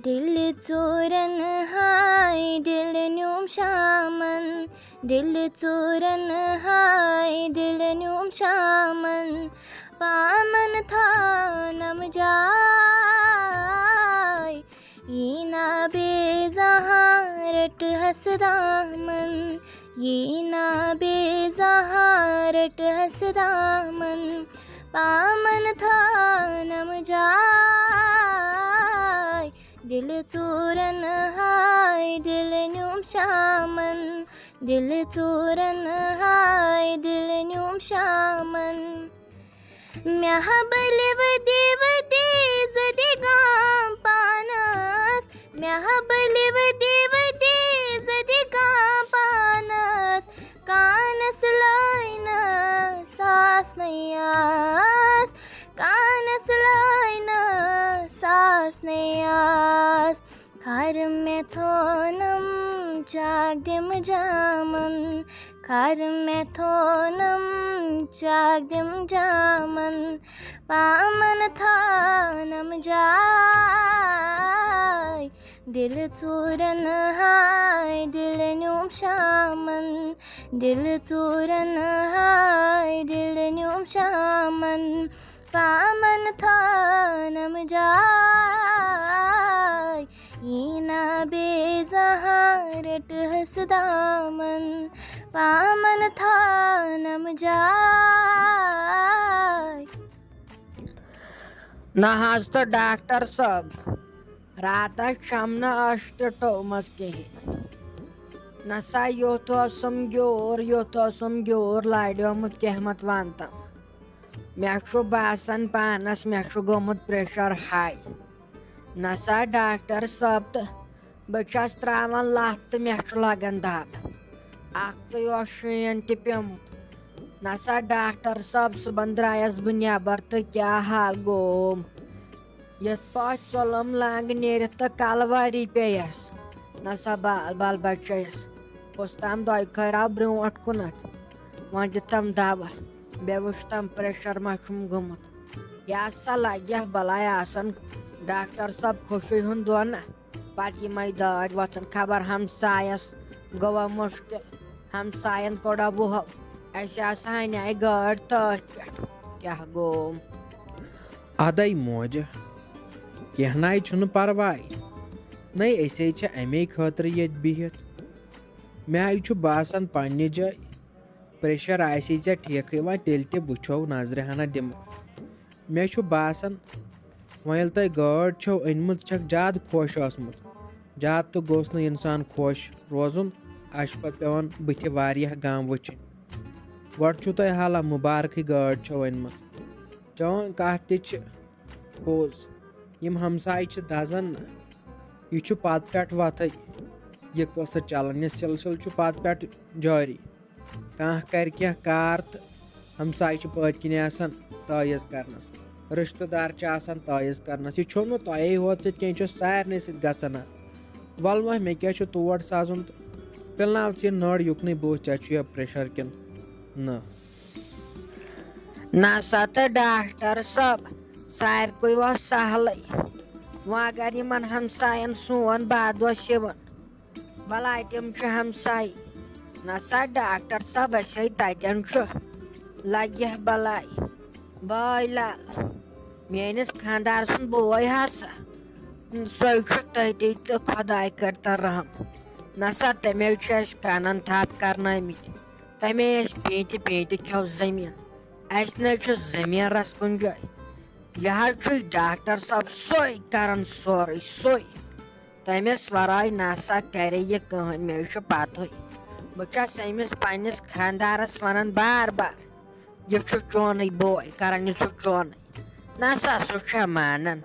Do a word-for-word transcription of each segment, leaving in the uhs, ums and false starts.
دِلہٕ ژوٗرن ہاے دِلہٕ نیوٗم شامن، دِلہٕ ژوٗرن ہاے دِلہٕ نیوٗم شامن، پامن تھانم جاے۔ یی نا بیٚیہِ زانٛہہ رٔٹہٕ ہس دامن، یی نا بیٚیہِ زانٛہہ رٔٹہٕ ہس دامن، پامن تھانم جاے۔ دِلہٕ ژوٗرن ہاے دِلہٕ نیوٗم شامن، دِلہٕ ژوٗرن ہاے دِلہٕ نیوٗم شامن۔ مےٚ ہا بٔلِو دِو دیٖزٕ دِ گام پانس، مےٚ ہا بٔلِو دِو دیٖزٕ دِ گام پانس۔ کانس لٲنہٕ ساس نہٕ آس، کانس لٲنہٕ ساس نہٕ آس۔ خر مےٚ تھونم چاک دِم جامن، خر مےٚ تھونم چاک دِم جامن، پامن تھانم جاے۔ دِلہٕ ژوٗرن ہاے دِلہٕ نیوٗم شامن، دِلہٕ ژوٗرن ہاے دِلہٕ نیوٗم شامن، پامن تھانم جاے۔ یی نا بیٚیہِ زانٛہہ رٔٹہٕ ہس دامن، پامن تھانم جاے۔ نہ حظ تہٕ ڈاکٹر صٲب، راتس چھم نہٕ أچھ تہِ ٹٲومٕژ کِہیٖنۍ۔ نہ سا یُتھ اوسُم گیوٗر، یُتھ اوسُم گیوٗر لاریومُت کینٛہہ مت ونتم۔ مےٚ چھُ باسان پانس مےٚ چھُ گوٚمُت pressure high۔ نہ سا ڈاکٹر صٲب تہٕ بہٕ چھَس ترٛاوان لَتھ تہٕ مےٚ چھُ لَگان دَب۔ اَکھتُے اوس شیٖن تہِ پیوٚمُت۔ نہ سا ڈاکٹر صٲب، صُبحن درٛایَس بہٕ نٮ۪بر تہٕ کیٛاہ ہا گوم۔ یِتھ پٲٹھۍ ژوٚلُم لنٛگ نیٖرِتھ تہٕ کَلہٕ وٲری پیٚیَس۔ نہ سا بال بال بچییَس۔ کُس تام دۄیہِ خٲرۍ آو برٛونٛٹھ کُنَتھ۔ وۄنۍ دِتم دوا۔ بیٚیہِ وٕچھتم pressure ما چھُم گوٚمُت۔ یہِ ہسا لگہِ بلاے آسان۔ ڈاکٹر صٲب خوشی ہُنٛد دۄہ نہ۔ پتہٕ یِمے دٲدۍ وۄتھان، خبر ہمسایس گوٚوا مُشکِل، ہمساین کوٚڑا وُہو، اسہِ آسہٕ ہنے گٲڑۍ تٔتھۍ پٮ۪ٹھ، کیٛاہ گوٚو؟ ادے موجہِ، کینٛہہ ناے چھُنہٕ پرواے، نَے أسے چھِ امے خٲطرٕ ییٚتہِ بِہِتھ۔ مےٚ آیہِ چھُ باسان پننہِ جایہِ، pressure آسی ژےٚ ٹھیکھٕے، وۄنۍ تیٚلہِ تہِ وٕچھو، نظرِ ہنا دِمو۔ مےٚ چھُ باسان، وۄنۍ ییٚلہِ تۄہہِ گٲڑۍ چھو أنمٕژ، چھکھ زیادٕ خۄش ٲسمٕژ۔ زیادٕ تہٕ گوٚژھ نہٕ انسان خۄش روزُن، اسہِ چھُ پتہٕ پٮ۪وان بٕتھِ واریاہ غم وٕچھِنۍ۔ گۄڈٕ چھُو تۄہہِ حالہ مُبارکٕے، گٲڑۍ چھو أنمٕژ۔ چٲنۍ کتھ تہِ چھِ پوٚز۔ یِم ہمسایہِ چھِ دزان نہ، یہِ چھُ پتہٕ پٮ۪ٹھ وتھٕے یہِ قصہٕ چلان، یہِ سلسلہٕ چھُ پتہٕ پٮ۪ٹھ جٲری۔ کانٛہہ کرِ کینٛہہ کار تہٕ ہمسایہِ چھِ پٔتۍ کِنۍ آسان تٲیٖز کرنس، رشتہٕ دار چھِ آسان تٲیٖز کرنس۔ یہِ چھُو نہٕ تۄہے ہوت سۭتۍ کینٛہہ، یہِ چھُ سارنٕے سۭتۍ گژھان۔ وَلہٕ وۄنۍ مےٚ کیٛاہ چھُ تور سَزُن تہٕ پِلناو ژٕ یہِ نٔر یُکنُے، بہٕ وٕچھِ ژےٚ چھُ یہِ pressure کِنہٕ نہٕ۔ نہ سا تہٕ ڈاکٹر صٲب، سارکُے اوس سہلٕے۔ وۄنۍ اگر یِمن ہمساین سون بد اوس یِوان، بلاے تِم چھِ ہمساے۔ نہ سا ڈاکٹر صٲب، أسے تتٮ۪ن چھُ، لگہِ بلاے۔ بٲے لال، میٲنِس خانٛدار سُنٛد بوے ہسا، سُے چھُ تٔتی تہٕ خۄداے کٔرتن رحم۔ نہ سا تٔمۍ چھِ اَسہِ کنن تھپھ کرنٲومٕتۍ، تٔمۍ اَسہِ پیٖنتہِ پیٖنتہِ کھیوٚو زٔمیٖن۔ اَسہِ نہ چھُ زٔمیٖنس کُنہِ جایہِ۔ یہِ حظ چھُ ڈاکٹر صٲب سُے کران سورُے، سُے۔ تٔمِس ورٲے نہ سا کرِ یہِ کٕہٕنۍ، مےٚ چھُ پتہٕے۔ بہٕ چھَس أمِس پننِس خانٛدارس ونان بار بار، یہِ چھُ چونُے بوے کران، یہِ چھُ چونُے۔ نہ سا، سُہ چھا مانان؟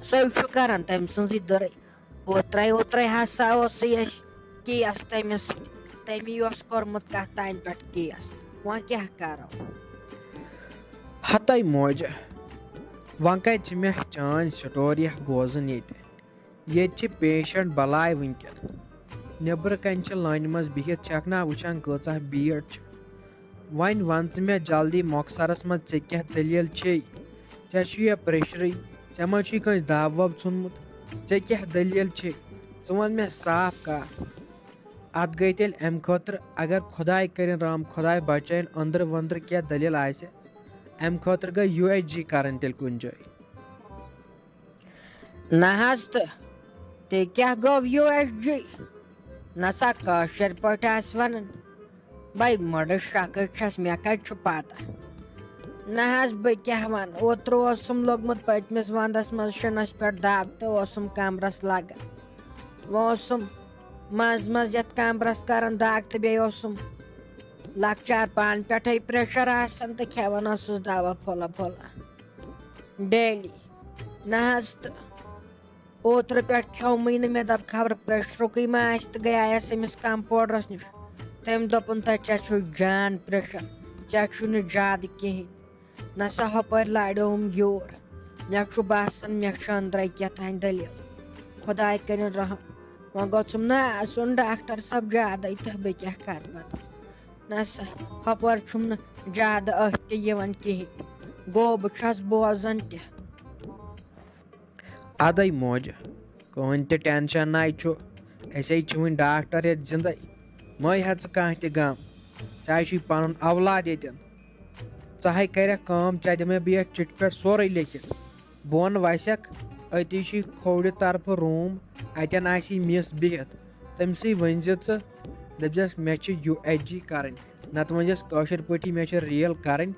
سُے چھُ کران تٔمۍ سٕنٛزٕے دٔرٕے۔ اوترے اوترے ہسا اوسُے اَسہِ case تٔمِس سۭتۍ، تٔمی اوس کوٚرمُت کتھ تانۍ پٮ۪ٹھ case۔ وۄنۍ کیٛاہ کرو؟ ہتے موجہِ، وۄنۍ کتہِ چھِ مےٚ چٲنۍ story بوزٕنۍ ییٚتہِ؟ ییٚتہِ چھِ patient بلاے وٕنکٮ۪ن۔ نیٚبرٕ کنہِ چھِ لٲنہِ منٛز بِہِتھ، چھکھ نا وٕچھان کۭژاہ بھیٖڑ چھِ۔ وۄنۍ وَن ژٕ مےٚ جلدی مۄخصرس منٛز، ژےٚ کیٛاہ دٔلیٖل چھے؟ ژےٚ چھُے یا pressure-ٕے؟ ژےٚ ما چھُے کٲنٛسہِ دَب وَب ژھُنمُت؟ ژےٚ کیٛاہ دٔلیٖل چھے؟ ژٕ وَن مےٚ صاف کَتھ۔ اَتھ گٔے تیٚلہِ اَمہِ خٲطرٕ، اگر خۄداے کٔرِن رحم، خۄداے بَچٲیِن، أنٛدرٕ ؤنٛدرٕ کیٚنٛہہ دٔلیٖل آسہِ، اَمہِ خٲطرٕ گٔے یوٗ ایس جی کَرٕنۍ تیٚلہِ کُنہِ جایہِ۔ نہ حظ تہٕ، تہِ کیٛاہ گوٚو یوٗ ایس جی؟ نہ سا کٲشِر پٲٹھۍ آسہِ وَنان۔ بَے مٔڈٕس شَکٕس چھَس، مےٚ کَتہِ چھُ پَتہ؟ نہ حظ، بہٕ کیٛاہ وَنہٕ، اوترٕ اوسُم لوٚگمُت پٔتمِس وَندَس منٛز شِنَس پٮ۪ٹھ دَب تہٕ اوسُم کَمرَس لَگان۔ وۄنۍ اوسُم منٛزٕ منٛزٕ یَتھ کَمرَس کَران دَگ تہٕ بیٚیہِ اوسُم لۄکچار پانہٕ پٮ۪ٹھَے پرٛیشَر آسان تہٕ کھٮ۪وان اوسُس دَوا پھوٚلہ پھوٚلہ ڈیلی۔ نہ حظ تہٕ۔ اوترٕ پٮ۪ٹھ کھیوٚمٕے نہٕ مےٚ، دَپ خبر پرٛیشرُکٕے ما آسہِ، تہٕ گٔیایَس أمِس کمپاوڈرَس نِش۔ تٔمۍ دوٚپُن، "تۄہہِ ژےٚ چھُو جان پرٛیشر، ژےٚ چھُے نہٕ زیادٕ کِہیٖنۍ۔" نہ سا ہُپٲرۍ لاریوم گیوٗر، مےٚ چھُ باسان مےٚ چھُ أنٛدرَے کیٛاہ تام دٔلیٖل۔ خۄداے کٔرِن رحم، وۄنۍ گوٚژھُم نہٕ آسُن ڈاکٹر صٲب زیادَے، تہٕ بہٕ کیٛاہ کَرٕ پَتہٕ؟ نہ سا ہُپٲرۍ چھُم نہٕ زیادٕ أتھۍ تہِ یِوان کِہیٖنۍ۔ گوٚو بہٕ چھَس بوزان تہِ۔ ادے موجہ، کٕہٕنۍ تہِ ٹینشن ناے چھُ، أسے چھِ وٕنہِ ڈاکٹر ییٚتہِ زندے، مہ ہےٚ ژٕ کانٛہہ تہِ غم، ژےٚ چھُے پنُن اولاد ییٚتٮ۪ن۔ ژٕ ہے کرکھ کٲم، ژےٚ دِمے بہٕ یتھ چِٹھِ پٮ۪ٹھ سورُے لیکھِتھ۔ بۄن وسکھ، أتی چھُے کھوورِ طرفہٕ روٗم، اتٮ۪ن آسی مِس بِہِتھ، تٔمۍ سٕے ؤنۍ زِ ژٕ، دٔپزٮ۪س مےٚ چھِ یوٗ ایس جی کرٕنۍ، نتہٕ ؤنۍ زٮ۪س کٲشِر پٲٹھی مےٚ چھِ ریل کرٕنۍ۔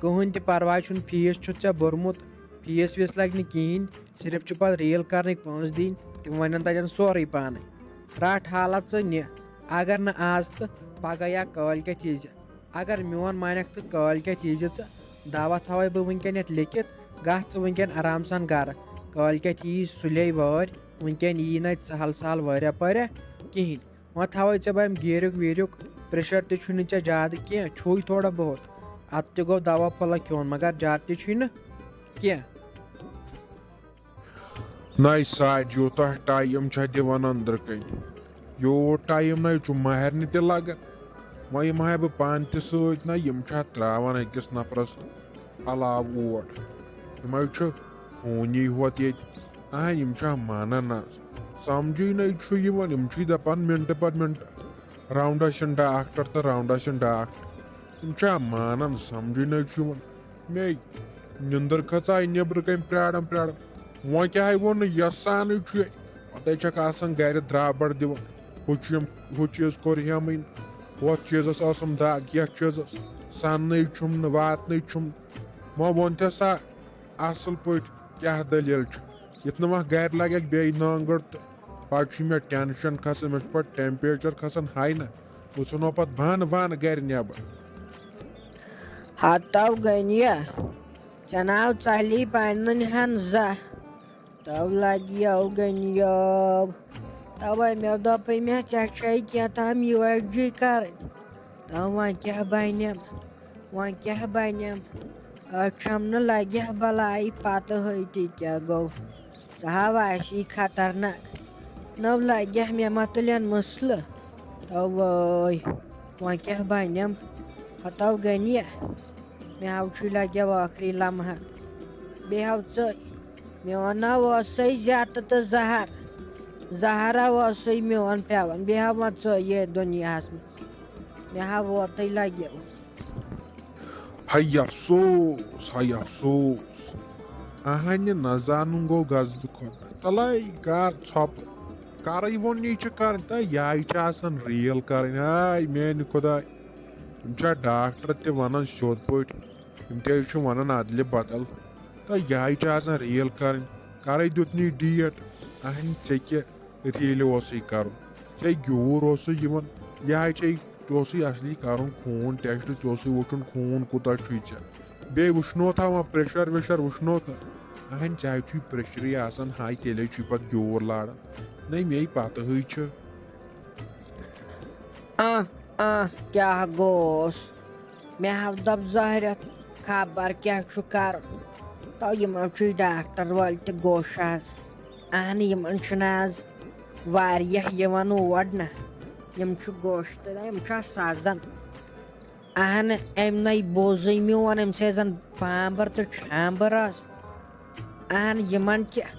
کٕہٕنۍ تہِ پرواے چھُنہٕ، فیس چھُتھ ژےٚ بوٚرمُت، فیس ویس لگہِ نہٕ کِہیٖنۍ، صرف چھِ پتہٕ ریل کرنٕکۍ پانٛژھ دِنۍ، تِم ونن تتٮ۪ن سورُے پانے۔ رٹھ حالت ژٕ نہِ، اگر نہٕ آز تہٕ پگاہ یا کٲلۍ کٮ۪تھ ییٖزِ۔ اگر میون مانکھ تہٕ کٲلۍ کٮ۪تھ ییٖزِ ژٕ، دعوت تھاوے بہٕ وٕنکٮ۪ن یتھ لیکھِتھ، گژھ ژٕ وٕنکٮ۪ن آرام سان گرٕ۔ کٲلۍ کٮ۪تھ ییٖز سُلے وٲرۍ، وٕنکٮ۪ن یی نہٕ اتہِ سہل سہل وٲریا پٲریا کِہیٖنۍ۔ وۄنۍ تھاوے ژےٚ بہٕ امہِ گیٖریُک ویٖریُک، پریشر تہِ چھُنہٕ ژےٚ زیادٕ کینٛہہ، چھُے تھوڑا بہت۔ اتھ تہِ گوٚو دوا پھوٚلہ کھیوٚن، مگر زیادٕ تہِ چھُے نہٕ کینٛہہ۔ نَے ساجو، تۄہہِ ٹایم چھا دِوان أنٛدرٕ کَنۍ؟ یوٗت ٹایم نَے چھُ ماہرنہِ تہِ لَگان۔ وۄنۍ یِم ہا بہٕ پانہٕ تہِ سۭتۍ نَے، یِم چھا ترٛاوان أکِس نفرَس علاوٕ اوٹ؟ یِم ہا چھِ خوٗنی ہوت ییٚتہِ۔ اہن، یِم چھا مانان نہ؟ سَمجھٕے نَے چھُ یِوان، یِم چھِ دَپان مِنٹہٕ پَتہٕ مِنٹہٕ، راوُنٛڈَس چھِنہٕ ڈاکٹر تہٕ راوُنٛڈَس چھِنہٕ ڈاکٹر۔ یِم چھا مانان؟ سَمجھٕے نَے چھُ یِوان۔ مے نِندٕر کھٔژ آے نیٚبرٕ کَنۍ پرٛاران پرٛاران۔ وۄنۍ کیٛاہ ووٚن نہٕ یَسانٕے چھُ۔ پَتَے چھَکھ آسان گَرِ درٛابَر دِوان۔ ہُہ چھُ یِم، ہُہ چیٖز کوٚر ہیمٕے نہٕ۔ ہُتھ چیٖزَس ٲسٕم دَگ، یَتھ چیٖزَس سَننٕے چھُم نہٕ، واتنٕے چھُم نہٕ۔ وۄنۍ ووٚن تہِ سا اَصٕل پٲٹھۍ کیٛاہ دٔلیٖل چھُ۔ یُتھ نہٕ وۄنۍ گَرِ لَگٮ۪کھ بیٚیہِ نانٛگٕر تہٕ پَتہٕ چھُ مےٚ ٹٮ۪نشَن کھَسان، مےٚ چھُ پَتہٕ ٹٮ۪مپریچَر کھَسان ہاے نہ۔ بہٕ ژھٕنو پَتہٕ بانہٕ بانہٕ گَرِ نٮ۪بَر۔ ہتو غنیہ، ژےٚ ناو ژَلی پنٛنٮ۪ن ہَن زانٛہہ۔ تو لگیو غنیو۔ توے مےٚ دوٚپُے مےٚ، ژےٚ چھے کینٛہہ تام یوٗ ایس جی کرٕنۍ۔ تو وۄنۍ کیٛاہ بنٮ۪م؟ وۄنۍ کیٛاہ بنٮ۪م؟ أچھم نہٕ لگہِ ہا بلاے پتہٕ ہٕے تہِ کیٛاہ گوٚو۔ سُہ ہا آسی خطرناک۔ نٔو لگہِ ہا مےٚ ما تُلن مسلہٕ۔ توے وۄنۍ کیٛاہ بنٮ۪م؟ ہتو غنیہ، مےٚ ہاو چھُے لگیو ٲخری لمحہ۔ بیٚیہِ ہاو ژٕ میون ناو اوسُے زیتہٕ تہٕ زہر۔ زہرا اوسُے میون پٮ۪وان۔ بیٚیہِ ہا وۄنۍ ژٕ یہِ دُنیاہَس منٛز۔ مےٚ ہا ووتُے لَگیو۔ ہَے افسوس، ہَے افسوس۔ اہنہِ نہ زانُن گوٚو غضبہٕ خۄداے۔ تَلَے کر ژھۄپہٕ۔ کَرٕے ووٚن یہِ چھِ کَرٕنۍ۔ تہٕ یِہوٚے چھِ آسان ریٖل کَرٕنۍ۔ ہاے میٛانہِ خۄداے۔ یِم چھا ڈاکٹر تہِ وَنان سیوٚد پٲٹھۍ؟ یِم تہِ حظ چھِ وَنان اَدلہِ بدل۔ تہٕ یِہوٚے چھِ آسان ریٖل کَرٕنۍ۔ کَرَے دیُت نہٕ یہِ ڈیٹ۔ اَہَن ژےٚ کیٛاہ ریٖلہِ اوسُے کَرُن؟ ژےٚ گیوٗر اوسُے یِوان۔ یِہوٚے چھے، ژےٚ اوسُے اَصلی کَرُن خوٗن ٹٮ۪سٹ، ژےٚ اوسُے وٕچھُن خوٗن کوٗتاہ چھُے ژےٚ۔ بیٚیہِ وٕچھنو تھاوان پرٛیشَر ویشَر وٕچھنو تہٕ۔ اَہَن ژےٚ چھُے پرٛیشرٕے آسان، ہاے تیٚلے چھُے پَتہٕ گیوٗر لاران۔ نَے مے پَتہٕ ہٕے چھِ۔ آہ، آہ، کیٛاہ گوٚوس؟ مےٚ ہاو دَپ ظٲہرَتھ خبر کیٛاہ چھُ کَرُن۔ تو یِمو چھُے ڈاکٹر وٲلۍ تہِ گوٚش آز۔ اہنہِ، یِمَن چھُنہٕ آز واریاہ یِوان اور نہ۔ یِم چھِ گوٚش تہٕ یِم چھِ آز سَزان۔ اہنہِ، أمۍ نَے بوزُے میون، أمۍ سۭتۍ زَن بامبَر تہٕ چھامبَر ٲس۔ اہنہِ، یِمَن کیٛاہ؟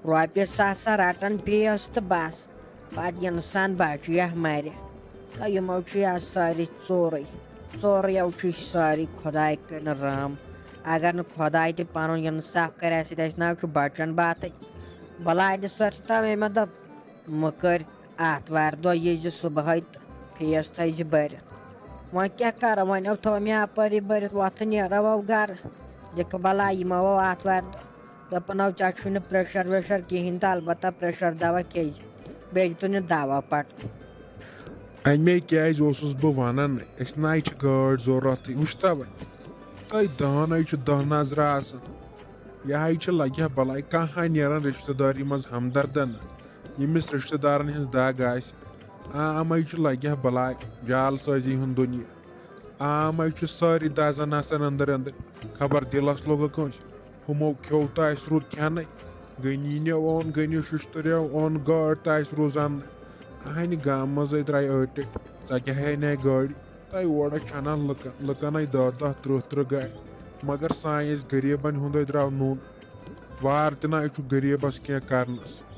رۄپیہِ ساسا رَٹان فیٖس تہٕ بَس۔ پَتہٕ اِنسان بَچہِ یا مَرِ۔ تہٕ یِمو چھِ یہِ سٲری ژورٕے۔ ژورٕیو چھِ أسۍ سٲری خۄداے کِنۍ رام۔ اگر نہٕ خۄداے تہِ پَنُن اِنصاف کَرِ اَسہِ سۭتۍ، اَسہِ نہ چھُ بَچَن باتٕے۔ بَلاے دِ سٲرسٕے تَوَے مےٚ دوٚپ، مہٕ کٔرۍ آتھوارِ دۄہ یہِ زِ صُبحٲے تہٕ فیٖس تھٲیزِ بٔرِتھ۔ وۄنۍ کیٛاہ کَرو، وۄنۍ ٲو تھٲو مےٚ اَپٲری بٔرِتھ، وۄتھٕ نیرو ٲو گَرٕ۔ دِکھ بَلاے یِمو ٲو آتھوارِ دۄہ۔ دوٚپُن، او، ژےٚ چھُے نہٕ پریشر ویشر کِہیٖنۍ تہٕ البتہ پریشر دوا کھیٚیہِ زِ۔ بیٚیہِ دیُتُن یہِ دوا پٹہٕ۔ اَمے کیٛازِ اوسُس بہٕ وَنان، اَسہِ نَے چھِ گٲڑۍ ضوٚرَتھٕے۔ وٕچھتا وۄنۍ، تۄہہِ دَہَن ہَے چھِ دَہ نظرٕ آسان۔ یہِ ہَے چھِ لَگہِ ہا بَلاے کانٛہہ ہا نیران رِشتہٕ دٲری منٛز ہمدردَن، ییٚمِس رِشتہٕ دارَن ہِنٛز دَگ آسہِ۔ آ، اَمَے چھِ لَگہِ ہا بَلاے جال سٲزی ہُنٛد دُنیا۔ عام ہے چھُ سٲری دَزان آسان أنٛدٕرۍ أنٛدٕرۍ، خبر دِلَس لوٚگا کٲنٛسہِ۔ ہُمو کھیوٚو تہٕ اَسہِ روٗد کھٮ۪نَے۔ غنی نیو اوٚن، غنی شُشتٕریو اوٚن گٲڑۍ تہٕ اَسہِ روٗز اَننَے۔ اَہَنہِ گامہٕ منٛزَے درٛاے أڑۍ ٹٔٹھۍ، ژےٚ کیٛاہ ہے نَے گٲڑۍ؟ تَے اورَے چھَنان لُکَن، لُکَنَے دَہ دَہ تٕرٛہ تٕرٛہ گاڑِ۔ مگر سانہِ أسۍ غریٖبَن ہُنٛدَے درٛاو نوٚن۔ وار تہِ نَے چھُ غریٖبَس کینٛہہ کَرنَس۔